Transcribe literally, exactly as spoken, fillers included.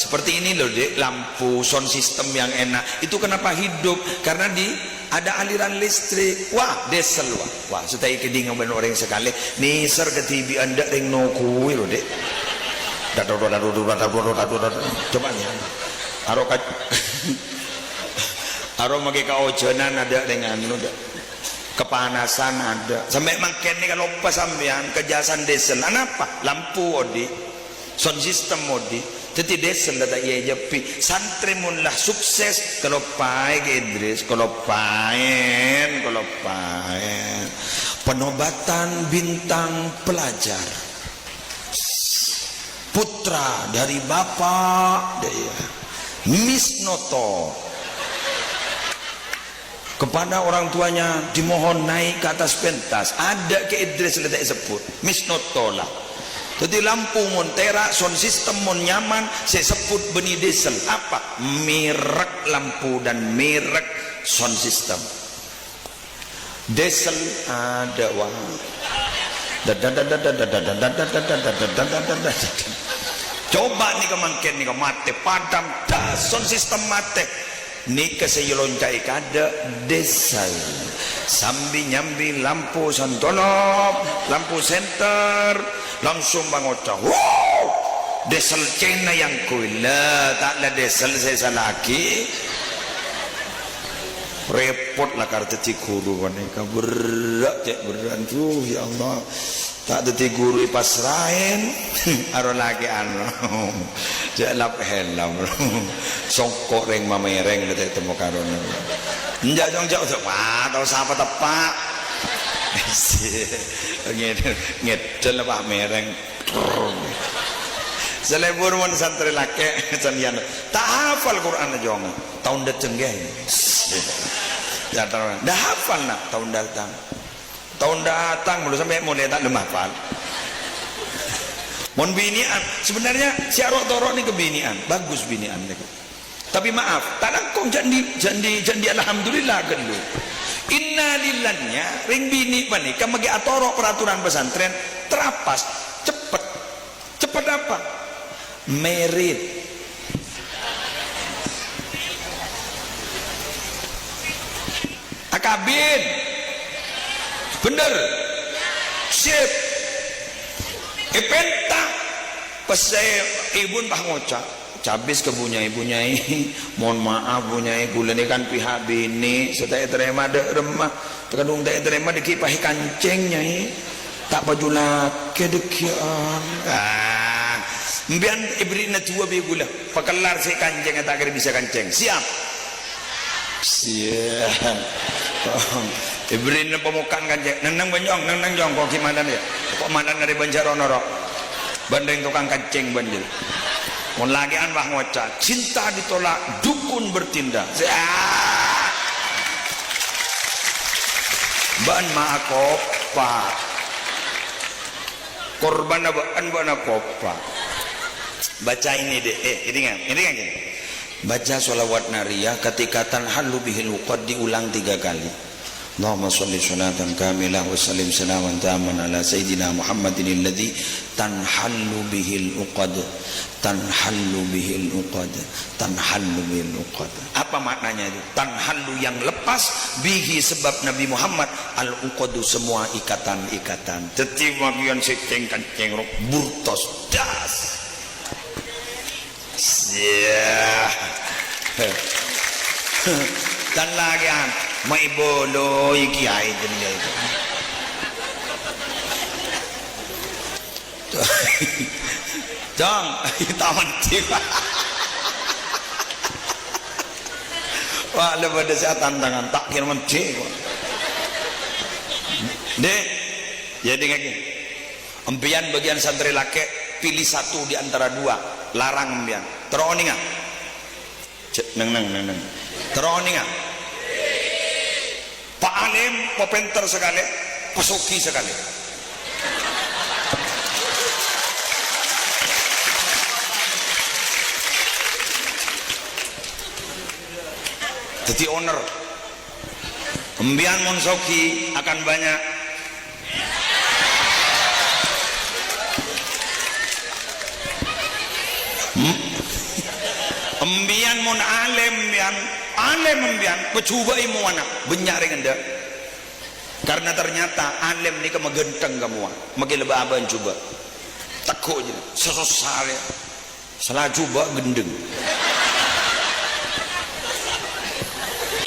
Seperti ini loh, Dek, lampu, sound system yang enak. Itu kenapa hidup? Karena di, ada aliran listrik. Wah, diesel, wah. Wah, sè ta' èkèdhingngaghi bân orèng sakalè. Nèser kadhibi'ân, adâ' rèng nokowè loh, Dek. Coba nih. Aro ka-, aro maghi kaojhânan adâ' rèng anu, Dek. Kepanasan adâ'. Sampè' mangkèn nèka loppa sampèyan, kajhâsân diesel. Anapa? Lampu odi'. Sound system odi'. Dhâddhi diesel la ta' iyâ èjhâbbhi. Santrè mon la sukses, kaloppaè Kè Idris, kaloppaèn, kaloppaèn. Penobatan bintang pelajar. Putra dari bapak, dâ' iyâ. Misnoto. Kepada orang tuanya dimohon naik ke atas pentas. Adâ' Kè Idris la ta' èsebbhut. Misnoto la. Dhâddhi lampu mon tèra', sound system mon nyaman, sè èsebbhut bânnè diesel. Apa? Merek lampu dan merek sound system. Diesel adâ', wah. Coba nèka mangkèn nèka matè, padam, das, sound system matè. Nèka sè èlonca'è kadâ' diesel. Sambi-nyambi lampu santolop, lampu senter, langsung pangoca', "Wow! Diesel Cina yang kuwi." La, ta' la diesel sè èsala'aghi. Rèpot la kar dhâddhi ghuru panèka. Berrâ', cè' berrâ'. Aduh, ya Allah. Ta' dhâddhi ghuru èpasraè. Aro lakè'an. Jhâ' lap-helap. Songko' rèng mamèrèng la ta' ètemmo karona. Enjâ', jhâng, jhâ', jhâ'. Wah, tao sapa teppa'. Ngèd-, ngèdel apa mèrèng. Sè lebur mon santrè lakè', sanèyan. Ta' hafal Qur'an, jhâng. Taon dâteng, ghi. Ya, taon. Dâ' hafal, na', taon dâteng. Taon dâteng, molo sampè' molè ta' lem hafal. Mon binè'an, sebenarnya sè aro'-toro' nèka binè'an, bagus binè'an nèka. Tapi maaf, ta' langkong jhâ' andi', jhâ' andi', jhâ' andi' alhamdulillah ghâllu. Innalillahnya, rèng binè' panèka maghi atoro' peraturan pesantren, terapas, ceppet. Ceppet apa? Merit. Akabin. Bhender. Sip. Èpènta. Pas sè èbhuna pas ngoca'. Cabis ka Bu Nyai, "Bu Nyai, mohon maaf, Bu Nyai, ghulâ nèka kan pihak binè', sè ta' ètarèma dâ' remma. Kadhung ta' ètarèma dâggi' pas èkancèng, Nyai. Ta' pajhulâ kè dâggi'ân." Ah, sampèyan èbherri'na duwâ bi' ghulâ. Pakellar sè èkancèng, ta' kèra bisa kancèng. Siap? Siap. Èbherri'na pamokka'an kancèng. "Neng-neng, Jhâng, neng-neng, Jhâng, kok gimana ya? Kok manan arè Banjar ono, ro?" Bhândhing tokang kancèng bhândhing. Mon lakè'an wah ngoca', "Cinta ditolak, dukun bertindak." Siap. Bâ'na ma' akoppa. Korbanna bâ'na, bâ'na akoppa. Baca ini, Dek. Eh, ini kan, ini kan gini. Baca sholawat nariyah ketika tanhallu bihil uqad diulang tiga kali. Allahumma sholli sholatan kamilah wa sallim salaman tamman ala sayyidina Muhammadin alladzi tanhallu bihil uqad. Tanhallu bihil uqad. Tanhallu bihil uqad. Apa maknanya itu? Tanhallu yang lepas, bihi sebab Nabi Muhammad, al uqadu semua ikatan-ikatan. Dhâddhi, magiyân sè cèng-kancèng ro, burtos, das. Siya. Tan lakè'an, ma' èbâlâi kiyaè jârèya. Jhâng, ta' mendhi. Wah, la bâdâ sè atantangan, ta' kèra mendhi, kok. Dek, ya, dingngaghi. Empèyan bâgiyân santrè lakè', pilih satu di antara dua. Larang empèyan. Terro onènga. Cè', neng, neng, neng, neng. Terro onènga. Pa' alim, pa' pènter sakalè, pa' soghi sakalè. Dhâddhi owner. Empèyan mon soghi akan banyak. Hmm. Empèyan mon alèm, empèyan, alèm empèyan, pajhubâ'è mowana, bânnya' rèng endâ'. Karena ternyata alèm nèka maghântheng ka mowa, makè la bâbâna jhubâ'. Tegghu' jâ, sè sossa rèya. Sala jhubâ' ghendheng.